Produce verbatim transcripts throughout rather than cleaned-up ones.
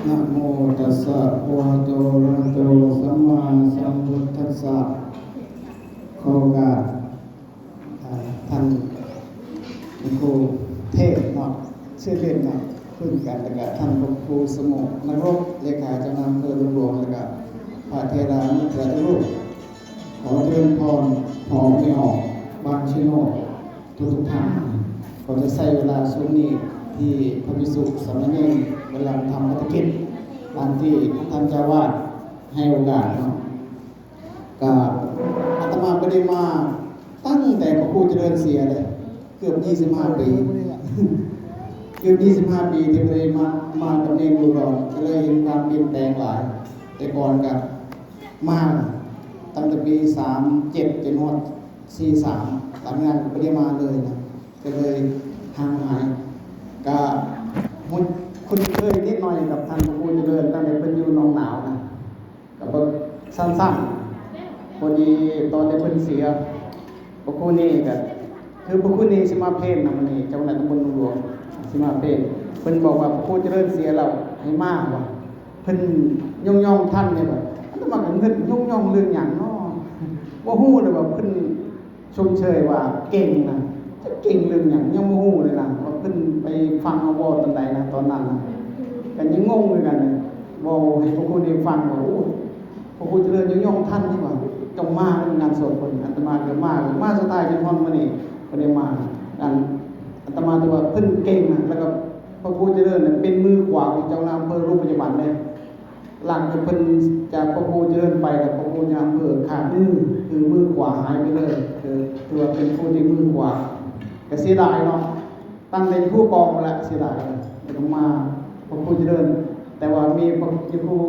นะโมตัสสะภะคะวะโตอะระหะโตสัมมาสัมพุทธัสสะ ขอโอกาส อ่า ท่านพระครูเทพเนาะ ชื่อเล่นเนาะ เพิ่นกัน แล้วก็ท่านพระครูสงบนรก เลขาเจ้าคณะอำเภอดงหลวง แล้วก็พระเถรานุเถรทุกรูป ขอเจริญพรพ่อแม่ออกบ้านชิโน ทุกๆท่าน ก็จะใช้เวลาช่วงนี้ที่พระภิกษุสามเณรกำลังทำภารกิจตามที่ท่านเจ้าอาวาสให้โอกาสเนาะ ก็อาตมาบ่ได้มาตั้งแต่พระครูเจริญเสียเลย เกือบยี่สิบห้าปี เกือบยี่สิบห้าปีที่บ่ได้มา มากับเณรอุดร ก็เลยเห็นความเปลี่ยนแปลงหลาย แต่ก่อนก็มาตั้งแต่ปีสามเจ็ดจนฮอดสี่สาม หลังนั้นก็บ่ได้มาเลยนะ ก็เลยห่างหาย ก็คุ้นเคยนิดหน่อยกับท่านพระครูเจริญ ตั้งแต่เพิ่นอยู่หนองหนาวนะ ก็บ่สั้นๆ พอดีตอนที่เพิ่นเสีย พระครูนี่ก็ คือพระครูนี่สิมาเพลนนะ มื้อนี้เจ้าคณะตำบลดงหลวงสิมาเพลน เพิ่นบอกว่าพระครูเจริญเสียแล้วให้มาว่ะ เพิ่นย่องๆท่านนี่ว่ะ อาตมาก็งึดย่องๆเรื่องหยังเนาะ บ่ฮู้เลยว่าเพิ่น ชมเชยว่าเก่งนะ จะเก่งเรื่องหยังยังบ่ฮู้เลยนะ ว่าเพิ่นไปฟังเอาบ่ตอนใดนะ ตอนนั้นนะ ก็ยังงงคือกันนะ เว้าให้พระครูได้ฟังว่า โอ้ พระครูเจริญยังย่องทันนี่หว่า ต้องมาเรื่องงานศพเพิ่น อาตมาก็มา มาสุดท้ายจนฮอดมื้อนี้ก็ได้มา อัน อาตมาถือว่าเพิ่นเก่งนะ แล้วก็พระครูเจริญเนี่ยเป็นมือขวาของเจ้าคณะอำเภอรูปปัจจุบันเลย หลังจากเพิ่น จากพระครูเจริญไปแล้ว พระครูยามเพิ่นขาดมือ คือมือขวาหายไปเลย คือถือว่าเป็นผู้ที่มือขวา ก็เสียดายเนาะ ตั้งแต่อยู่ผู้กองมาแล้ว เสียดาย แล้วก็มาพระครูเจริญ แต่ว่ามีพระอยู่ผู้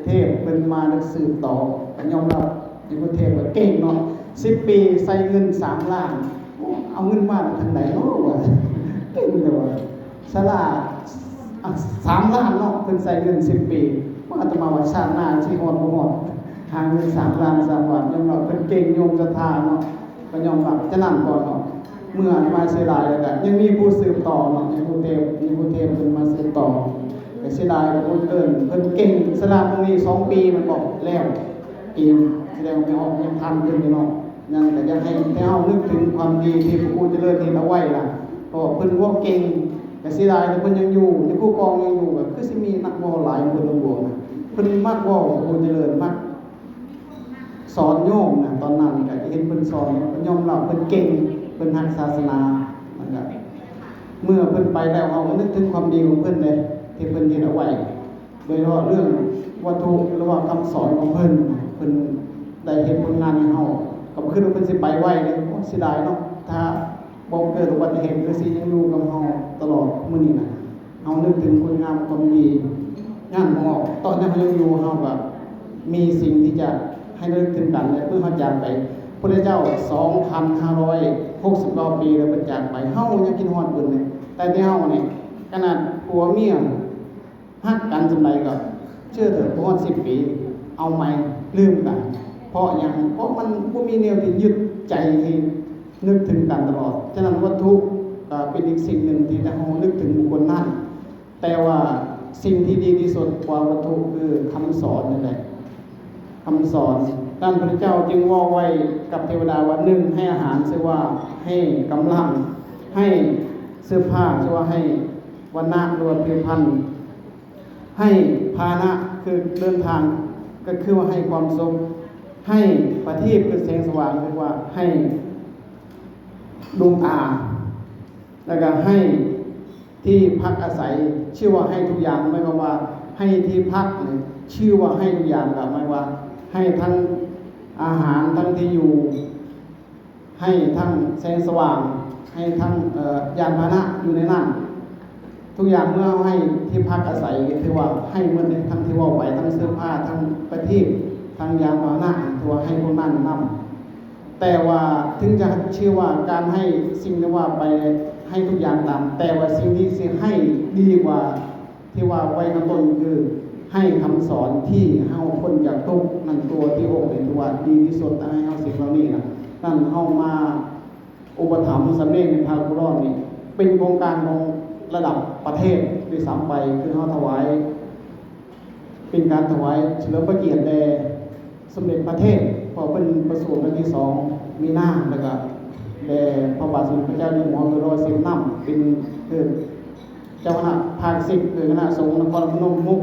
เทพเพิ่นมาสืบต่อ ก็ยอมรับอยู่ผู้เทพก็เก่งเนาะ สิบปีใส่เงินสามล้าน โอ้ เอาเงินมาทางใดเนาะวะ เก่งแต่ว่า ศาลา อ่ะ สามล้านเนาะ เพิ่นใส่เงินสิบปี ว่าอาตมาว่าชาติหน้าสิฮอดบ่ฮอด หาเงินสามล้านสามบาท ยอมรับเพิ่นเก่ง โยมศรัทธาเนาะ ก็ยอมรับ ฉะนั้นก่อนเนาะ เมื่ออาตมาเสียดายแล้วก็ยังมีผู้สืบต่อเนาะ มีผู้เทพ มีผู้เทพเพิ่นมาสืบต่อ แต่เสียดายพระครูเจริญ เพิ่นเก่ง ศาลาหลังนี้สองปีมันก็แล้ว เกม แสดงว่าไม่ออกยังทันเพิ่นอยู่เนาะ นั่นก็อยากให้แต่เฮานึกถึงความดีที่พระครูเจริญเฮ็ดเอาไว้ล่ะ เพราะว่าเพิ่นเว้าเก่ง แต่เสียดายที่เพิ่นยังอยู่ ที่ผู้กองยังอยู่ ก็คือสิมีนักเว้าหลาย เพิ่นหลวงนะ เพิ่นมักเว้า พระครูเจริญมักสอนโยมนะ ตอนนั้นก็เห็นเพิ่นสอน เพิ่นยอมรับ เพิ่นเก่ง เพิ่นฮักศาสนา นั่นก็ เมื่อเพิ่นไปแล้ว เฮาก็นึกถึงความดีของเพิ่นเด้ ที่เพิ่นเฮ็ดเอาไว้ โดยเฉพาะเรื่องวัตถุหรือว่าคำสอนของเพิ่น เพิ่นได้เฮ็ดผลงานให้เฮา ก็บ่คิดว่าเพิ่นสิไปไวเด้ โอ้ เสียดายเนาะ ถ้าบ่เกิดอุบัติเหตุ คือสิยังอยู่กับเฮาตลอดมื้อนี้นะ เฮานึกถึงคุณงามความดี งานของเฮา ตอนที่เฮายังอยู่ เฮาก็มีสิ่งที่จะให้ระลึกถึงกัน และเมื่อเฮาจากไป พุทธเจ้า สองพันห้าร้อยหกสิบเก้าปีแล้วเพิ่นจากไป เฮายังคิดฮอดเพิ่นเลย แต่ที่เฮานี่ ขนาดผัวเมีย ฮักกันส่ำใดก็เชื่อเถอะ บ่ฮอดสิบปี เอาใหม่ ลืมกัน เพราะหยัง เพราะมันบ่มีแนวที่ยึดใจให้นึกถึงกันตลอด ฉะนั้นวัตถุก็เป็นอีกสิ่งหนึ่งที่จะให้เรานึกถึงบุคคลนั้น แต่ว่าสิ่งที่ดีที่สุดกว่าวัตถุคือคำสอนนี่แหละ คำสอน ท่านพระเจ้าจึงว่าไว้กับเทวดาว่า หนึ่ง ให้อาหาร ชื่อว่าให้กำลัง ให้เสื้อผ้า ชื่อว่าให้วรรณะ หรือว่าผิวพรรณ ให้พาหนะ คือเดินทาง ก็คือว่าให้ความสุข ให้ประทีป คือแสงสว่าง คือว่าให้ดวงตา แล้วก็ให้ที่พักอาศัย ชื่อว่าให้ทุกอย่าง หมายความว่าให้ที่พักเนี่ย ชื่อว่าให้ทุกอย่าง ก็หมายว่าให้ทั้งอาหาร ทั้งที่อยู่ ให้ทั้งแสงสว่าง ให้ทั้ง เอ่อ ยานพาหนะอยู่ในนั้น ทุกอย่างเมื่อให้ที่พักอาศัย ก็ถือว่าให้หมดเลย ทั้งที่เว้าไป ทั้งเสื้อผ้า ทั้งประทีป ทั้งยานพาหนะ ถือว่าให้พวกนั้นนำ แต่ว่าถึงจะชื่อว่าการให้สิ่งที่ว่าไปให้ทุกอย่างตาม แต่ว่าสิ่งที่สิให้ดีกว่า ที่ว่าไว้ข้างต้นคือให้คำสอนที่เฮาพ้นจากทุกข์ นั่นตัวที่หกเนี่ย ถือว่าดีที่สุด ให้เฮาสิ่งเหล่านี้นะ นั่นเฮามาอุปถัมภ์สามเณรในภาคบุรอดนี่ เป็นโครงการของ ระดับประเทศด้วยซ้ำไป คือเฮาถวาย เป็นการถวายเฉลิมพระเกียรติแด่สมเด็จพระเทพ เพราะเพิ่นประสูติวันที่สองมีนา แล้วก็แด่พระบาทสมเด็จพระเจ้าอยู่หัวคือร้อยสิบนำ เป็น คือเจ้าคณะภาคสิบ คือคณะสงฆ์นครพนม มุก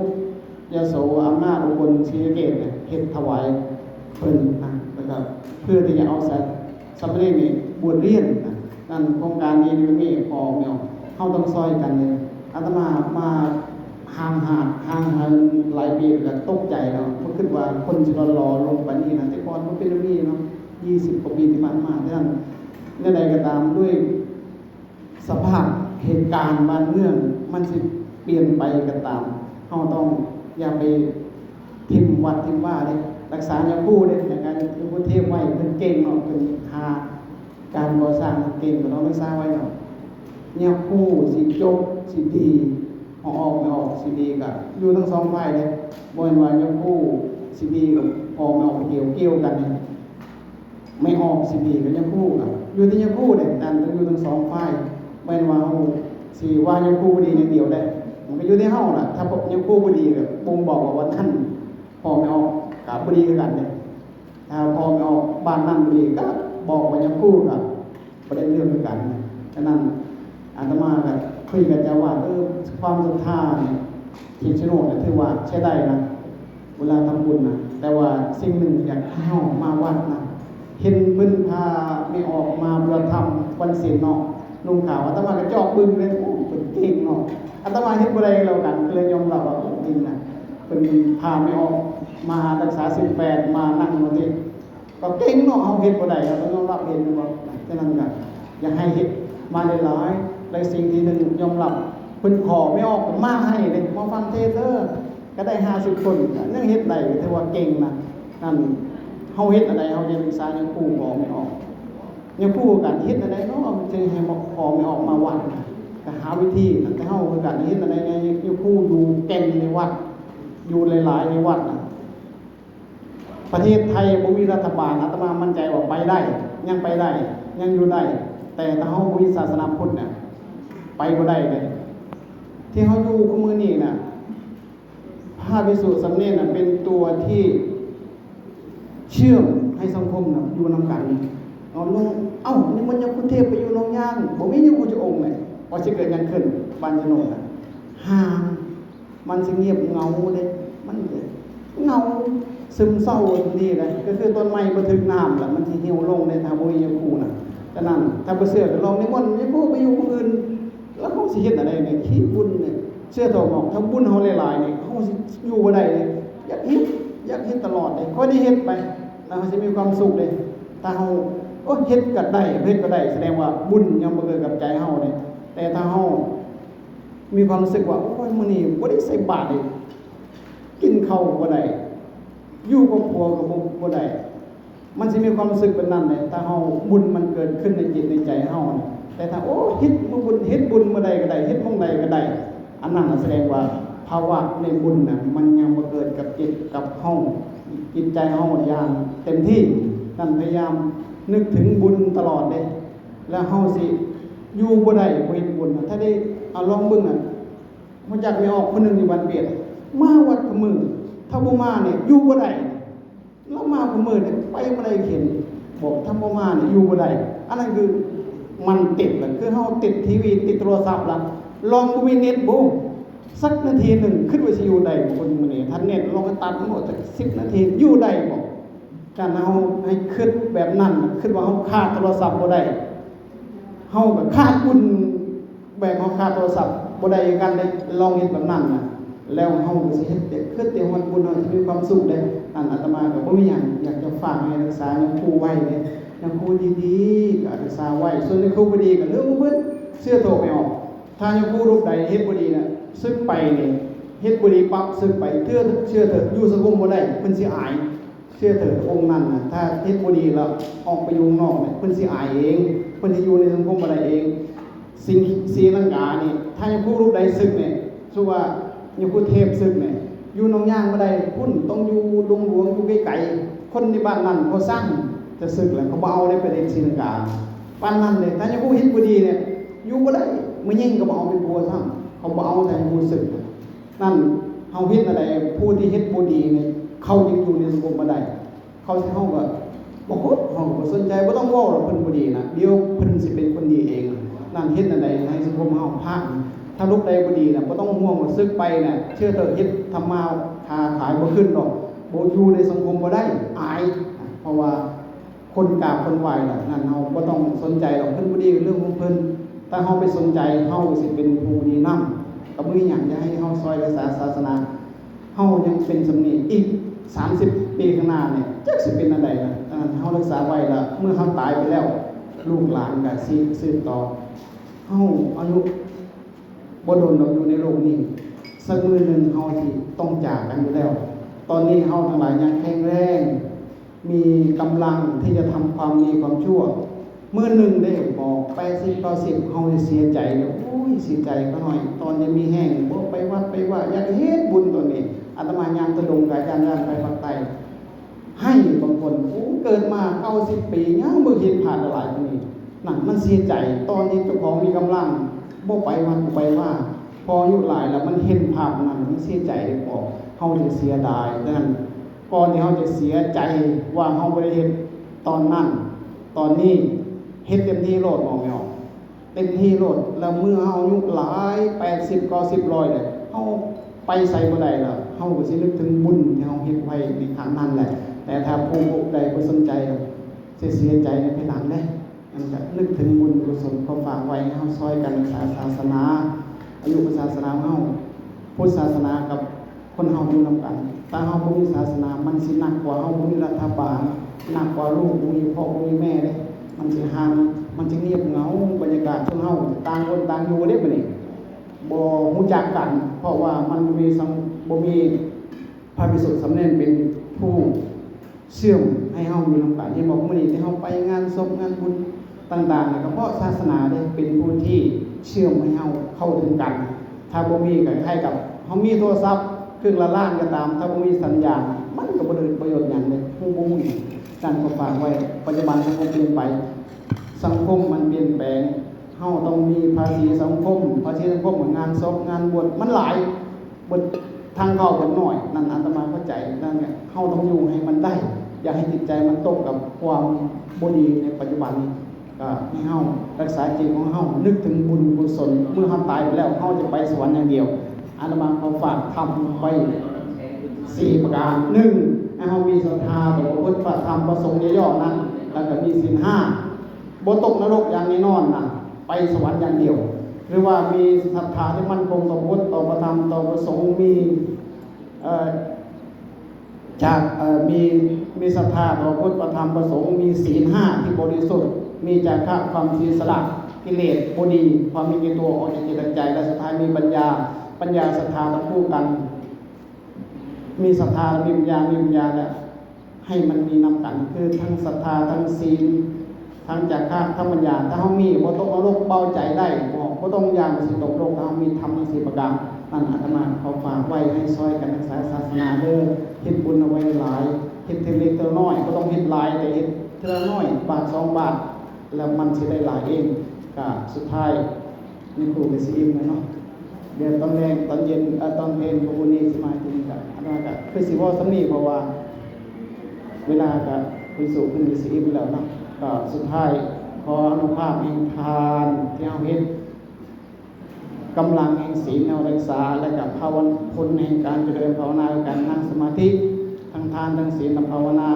ยโส อำนาจ อุบล ศรีสะเกษเนี่ย เฮ็ดถวายเพิ่นนะ แล้วก็เพื่อที่จะเอาสา สามเณรนี่บวชเรียนนะ นั่นโครงการดีๆ นี่พอแม่น เฮาต้องซอยกันเลย อาตมามาห่างหาด ห่างหายหลายปี ก็ตกใจเนาะ บ่คิดว่าคนสิหล่อๆ ลงปานนี้นะ แต่ก่อนบ่เป็นแบบนี้เนาะ ยี่สิบกว่าปีที่ผ่านมา ฉะนั้น แนวใดก็ตาม ด้วยสภาพเหตุการณ์บ้านเมือง มันสิเปลี่ยนไปก็ตาม เฮาต้องอย่าไปถิ่มวัดถิ่มวาเด้ รักษาญาครูเด้ ในการหลวงปู่เทพไว้ เพิ่นเก่งเนาะ เพิ่นหาการก่อสร้างเก่ง ก็ต้องรักษาไว้เนาะ ญาครูสิจบสิดี พอออกไม่ออกสิดี ก็อยู่ทั้งสองฝ่ายเด้ บ่แม่นว่าญาครูสิดีกับพอไม่ออกเกี่ยว เกี่ยวกันเนี่ย ไม่ออกสิดีกับญาครู ก็อยู่ที่ญาครูเด้ นั่นต้องอยู่ทั้งสองฝ่าย บ่แม่นว่าเฮาสิว่าญาครูบ่ดีอย่างเดียวได้ มันก็อยู่ที่เฮาล่ะ ถ้าญาครูบ่ดีก็บ่งบอกว่าวันนั้นพ่อไม่ออกก็บ่ดีคือกันเด้ ถ้าพ่อไม่ออกบ้านนั้นบ่ดีก็บอกว่าญาครูก็บ่ได้เรื่องคือกัน ฉะนั้นอาตมาก็คุยกับเจ้าอาวาส เออ ความศรัทธาเนี่ย เขตชโนดเนี่ยถือว่าใช้ได้นะ เวลาทำบุญนะ แต่ว่าสิ่งหนึ่งอยากให้เฮามาวัดนะ เห็นเพิ่นพาไม่ออกมาประธรรมวันศีลเนาะ นุ่งขาว อาตมาก็จอบเบิ่งเลย โอ้ เพิ่นเก่งเนาะ อาตมาเฮ็ดบ่ได้แล้วกัน ก็เลยยอมรับว่า โอ้ เก่งนะ เพิ่นพาไม่ออกมารักษาศีลแปด มานั่งวันนี้ ก็เก่งเนาะ เฮาเฮ็ดบ่ได้ เฮาต้องยอมรับ เห็นบ่ ฉะนั้นก็อยากให้เฮ็ดมาหลายๆ และสิ่งที่หนึ่งยอมรับ เพิ่นขอไม่ออกก็มาให้เด้ มาฟังเทศน์เด้อ ก็ได้ห้าสิบคน ก็ยังเฮ็ดได้ ก็ถือว่าเก่งนะ นั่น เฮาเฮ็ดอันใด เฮาจะรักษาญาครูขอไม่ออก ญาครูก็เฮ็ดอันใดเนาะ มันจะให้มาขอไม่ออกมาวัดนะ ก็หาวิธีนะ แต่เฮาคือกัน เฮ็ดอันใด ญาครูอยู่แก่นในวัด อยู่หลายๆ ในวัดนะ ประเทศไทยบ่มีรัฐบาล อาตมามั่นใจว่าไปได้ ยังไปได้ ยังอยู่ได้ แต่ถ้าเฮาบ่มีศาสนาพุทธเนี่ย ไปบ่ได้เลย ที่เฮาอยู่คุมื้อนี้น่ะ พระภิกษุสามเณรน่ะ เป็นตัวที่เชื่อมให้สังคมน่ะอยู่นำกัน เอาลง เอ้า นิมนต์ญาครูเทพไปอยู่หนองยาง บ่มีญาครูจักองค์เลย ว่าสิเกิดหยังขึ้น บ้านชะโนดน่ะ ห่าง มันสิเงียบเหงาเด้ มันจะเหงา ซึมเศร้านี่แหละ ก็คือต้นไม้บ่ถึกน้ำล่ะ มันสิเหี่ยวลงเด้ ถ้าบ่มีญาครูน่ะ ฉะนั้น ถ้าบ่เชื่อก็ลองนิมนต์ญาครูไปอยู่ผู้อื่น แล้วเฮาสิเฮ็ดอันใดเนี่ย ที่บุญเนี่ย เชื่อเถาะบอก ถ้าบุญเฮาหลายๆเนี่ย เฮาสิอยู่บ่ได้เลย อยากเฮ็ด อยากเฮ็ดตลอดเลย ค่อยได้เฮ็ดไป แล้วเฮาสิมีความสุขเลย ถ้าเฮา โอ้ เฮ็ดก็ได้ เฮ็ดก็ได้ แสดงว่าบุญยังบ่เกิดกับใจเฮาเลย แต่ถ้าเฮา มีความรู้สึกว่า โอ้ย มื้อนี้บ่ได้ใส่บาตรเลย กินข้าวบ่ได้ อยู่กับผัวก็บ่ บ่ได้ มันสิมีความรู้สึกแบบนั้นเลย ถ้าเฮา บุญมันเกิดขึ้นในจิตในใจเฮานะ แต่ถ้า โอ้ เฮ็ดมื้อบุญ เฮ็ดบุญมื้อใดก็ได้ เฮ็ดหม่องใดก็ได้ อันนั้นน่ะแสดงว่าภาวะในบุญน่ะ มันยังบ่เกิดกับจิตกับเฮา จิตใจเฮาอย่างเต็มที่ นั่นพยายามนึกถึงบุญตลอดเด้ แล้วเฮาสิอยู่บ่ได้บ่เฮ็ดบุญน่ะ ถ้าได้ เอาลองเบิ่งน่ะ รู้จักแม่ออกคนหนึ่งอยู่บ้านเปียด มาวัดคุมื้อ ถ้าบ่มาเนี่ยอยู่บ่ได้ ลาวมาคุมื้อเนี่ยไปบ่ได้เห็น บอกถ้าบ่มาเนี่ยอยู่บ่ได้ อันนั้นคือมันติดละ คือเฮาติดทีวี ติดโทรศัพท์ละ ลองบ่มีเน็ตบ่ สักนาทีหนึ่ง คิดว่าสิอยู่ได้บ่ คนมื้อนี้ ถ้าเน็ตลองตัดมันออกจักสิบนาที อยู่ได้บ่ การเฮาให้คิดแบบนั้น คิดว่าเฮาขาดโทรศัพท์บ่ได้ เฮาก็ขาดบุญ แบบเฮาขาดโทรศัพท์บ่ได้คือกันเด้ ลองเฮ็ดแบบนั้นน่ะ แล้วเฮาก็สิเฮ็ดแต่ คิดแต่ฮอดบุญ เฮาสิมีความสุขเด้ อันอาตมาก็บ่มีหยัง อยากจะฝากให้รักษาญาครูไว้เด้ ญาครูดีๆ ก็รักษาไว้ ส่วนญาครูบ่ดีก็ลืมเพิ่น เชื่อเถาะไม่ออก ถ้าญาครูรูปใดเฮ็ดบ่ดีน่ะ สึกไปนี่ เฮ็ดบ่ดีปั๊บ สึกไป เชื่อ เชื่อเถาะ อยู่สังคมบ่ได้ เพิ่นสิอาย เชื่อเถาะ องค์นั้นน่ะ ถ้าเฮ็ดบ่ดีแล้วออกไปอยู่ข้างนอกเนี่ย เพิ่นสิอายเอง เพิ่นสิอยู่ในสังคมบ่ได้เอง สิง ศรีลังกานี่ ถ้าญาครูรูปใดสึกเนี่ย สมมุติว่าญาครูเทพสึกเนี่ย อยู่หนองยางบ่ได้ พุ้น ต้องอยู่ดงหลวง อยู่ไกลๆ คนในบ้านนั้นเขาซังจะสึกแล้ว เขาบ่เอาได้ไปเฮ็ดศรีลังกา ปานนั้นเลย ถ้าญาครูเฮ็ดบ่ดีเนี่ย อยู่บ่ได้ แม่หญิงก็บ่เอาเป็นผัวซ้ำ เขาบ่เอาแต่ผู้ศึก นั่น เฮาเฮ็ดอะไร ผู้ที่เฮ็ดบ่ดีเนี่ย เขายังอยู่ในสังคมบ่ได้ เขาสิ เฮาก็บ่คบ เฮาก็บ่สนใจ บ่ต้องเว้าหรอก เพิ่นบ่ดีนะ เดี๋ยวเพิ่นสิเป็นคนดีเอง นั่น เฮ็ดอะไรให้สังคมเฮาพลาด ถ้าลูกใดบ่ดีนะ บ่ต้องห่วงว่าศึกไปนะ เชื่อเถอะ เฮ็ดธรรมาค้าขายบ่ขึ้นดอก บ่อยู่ในสังคมบ่ได้ อาย เพราะว่า คนกราบคนไหว้ล่ะ นั่นเฮาบ่ต้องสนใจดอก เพิ่นบ่ดีเรื่องของเพิ่น แต่เฮาไปสนใจ เฮาสิเป็นผู้ดีนำ ก็บ่มีหยังจะให้เฮาซอยรักษาศาสนา เฮายังเป็นส่ำนี้ อีกสามสิบปีข้างหน้าเนี่ย จักสิเป็นอันใดล่ะ อันนั้นเฮารักษาไว้ล่ะ เมื่อเฮาตายไปแล้ว ลูกหลานก็สิสืบต่อ เฮาอายุ บ่โดนดอกอยู่ในโลกนี้ สักมื้อหนึ่งเฮาสิต้องจากกันอยู่แล้ว ตอนนี้เฮาทั้งหลายยังแข็งแรง มีกำลังที่จะทำความดีความชั่ว มื้อหนึ่งเด้ บอกแปดสิบ เก้าสิบ เฮาสิเสียใจเด้อ โอ้ย เสียใจข้าน้อย ตอนยังมีแฮง บ่ไปวัดไปวา อยากเฮ็ดบุญตอนนี้ อาตมาย่างธุดงค์กับอาจารย์ย่างไปภาคใต้ ให้บางคน โอ้ เกิดมาเก้าสิบปี ยังบ่เห็นพลาดหลายปานนี้ นั่นมันเสียใจ ตอนที่เจ้าของมีกำลัง บ่ไปวัดบ่ไปวา พออายุหลายแล้วมันเห็นภาพนั้น มันเสียใจเด้อ เฮาจะเสียดาย ดังนั้น ก่อนที่เฮาจะเสียใจว่าเฮาบ่ได้เฮ็ดตอนนั้น ตอนนี้ เฮ็ดเต็มที่โลด มองไม่ออก เต็มที่โลด แล้วเมื่อเฮาอายุหลาย แปดสิบ เก้าสิบ ร้อย แล้ว เฮาไปไสบ่ได้แล้ว เฮาก็สินึกถึงบุญที่เฮาเฮ็ดไว้ในครั้งนั้นแหละ แต่ถ้าผู้ใดบ่สนใจ สิเสียใจในภายหลังเด้ อันก็นึกถึงบุญกุศล ขอฝากไว้ให้เฮาซอยกันรักษาศาสนา อายุศาสนาของเฮา พุทธศาสนากับ คนเฮาอยู่นำกัน ถ้าเฮาบ่มีศาสนา มันสิหนักกว่าเฮาบ่มีรัฐบาล หนักกว่าลูกบ่มีพ่อบ่มีแม่เด้ มันสิห่าง มันสิเงียบเหงา บรรยากาศชนเฮาต่างคนต่างอยู่เด้ บัดนี้ บ่รู้จักกัน เพราะว่ามันบ่มีสัง บ่มีพระภิกษุสามเณรเป็นผู้เชื่อมให้เฮาอยู่นำกัน เห็นบ่ มื้อนี้ที่เฮาไปงานศพงานบุญ ต่างๆ แล้วก็เพราะศาสนาเนี่ยเป็นผู้ที่เชื่อมให้เฮาเข้าถึงกัน ถ้าบ่มีก็คล้ายกับเฮามีโทรศัพท์เครื่องละล้านก็ตาม ถ้าบ่มีสัญญาณ มันก็บ่ได้ประโยชน์หยังเลย ฮู้บ่ฮู้หยัง นั่นก็ฝากไว้ ปัจจุบันสังคมเปลี่ยนไป สังคมมันเปลี่ยนแปลง เฮาต้องมีภาษีสังคม ภาษีสังคมกับงานศพงานบวช มันหลาย เบิดทางเข้าเบิดน้อย นั่นอาตมาเข้าใจ นั่นเนี่ย เฮาต้องอยู่ให้มันได้ อย่าให้จิตใจมันตกกับความบ่ดีในปัจจุบันนี้ ก็ให้เฮารักษาจิตของเฮา นึกถึงบุญกุศล เมื่อเฮาตายไปแล้ว เฮาจะไปสวรรค์อย่างเดียว อาตมาขอฝากธรรมไว้สี่ประการ หนึ่ง ให้เฮามีศรัทธาต่อพระพุทธ พระธรรม พระสงฆ์ ย่อๆ นั้น แล้วก็มีศีลห้า บ่ตกนรกอย่างแน่นอนนะ ไปสวรรค์อย่างเดียว หรือว่ามีศรัทธาที่มั่นคงต่อพุทธ ต่อพระธรรม ต่อพระสงฆ์ มี เอ่อ จาก เอ่อ มี มีศรัทธาต่อพุทธ พระธรรม พระสงฆ์ มีศีลห้าที่บริสุทธิ์ มีจาคะ ความเสียสละ กิเลสบ่ดี ความมีแก่ตัวออกจากจิตใจ และสุดท้ายมีปัญญา ปัญญาศรัทธาต้องคู่กัน มีศรัทธา มีปัญญา มีปัญญาแล้ว ให้มันมีนำกัน คือทั้งศรัทธา ทั้งศีล ทั้งจาคะ ทั้งปัญญา ถ้าเฮามี บ่ตกนรก เบาใจได้ บ่ บ่ต้องย่านว่าสิตกนรก ถ้าเฮามีธรรมทั้งสี่ประการ นั่นอาตมาขอฝากไว้ให้ซอยกันรักษาศาสนาเด้อ เฮ็ดบุญเอาไว้หลาย เฮ็ดเทื่อเล็กเทื่อน้อย บ่ต้องเฮ็ดหลาย แต่เฮ็ดเทื่อละน้อย บาทสองบาท แล้วมันสิได้หลายเอง ก็สุดท้าย นี่ครูก็สิอิ่มแล้วเนาะ เดี๋ยวตอนแลง ตอนเย็น เอ่อ ตอนเพลพวกนี้สิมากินกับ อันนั้นก็คือสิเว้าส่ำนี้ เพราะว่าเวลาก็คือสูงขึ้น ก็สิอิ่มแล้วเนาะ ก็สุดท้ายขออานุภาพแห่งทานที่เฮาเฮ็ด กำลังแห่งศีลเฮารักษา และก็ภาวนา ผลแห่งการเจริญภาวนา การนั่งสมาธิ ทั้งทาน ทั้งศีล ทั้งภาวนา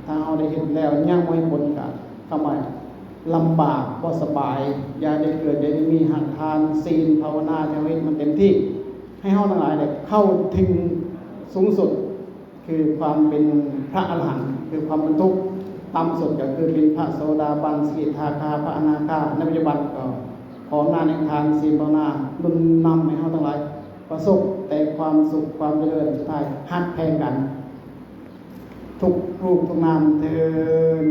ถ้าเฮาได้เฮ็ดแล้วยังบ่ให้ผลก็ คำว่าลำบากบ่สบาย อย่าได้เกิด อย่าได้มี หากทาน ศีล ภาวนาที่เฮาเฮ็ดมันเต็มที่ ให้เฮาทั้งหลายได้เข้าถึงสูงสุด คือความเป็นพระอรหันต์ คือความพ้นทุกข์ ต่ำสุดก็คือเป็นพระโสดาบัน สกิทาคา พระอนาคา ในปัจจุบันก็ขออำนาจแห่งทาน ศีล ภาวนา หนุนนำให้เฮาทั้งหลายประสบแต่ความสุขความเจริญ สุดท้ายฮักแพงกัน ทุกรูปทุกนามเทอญ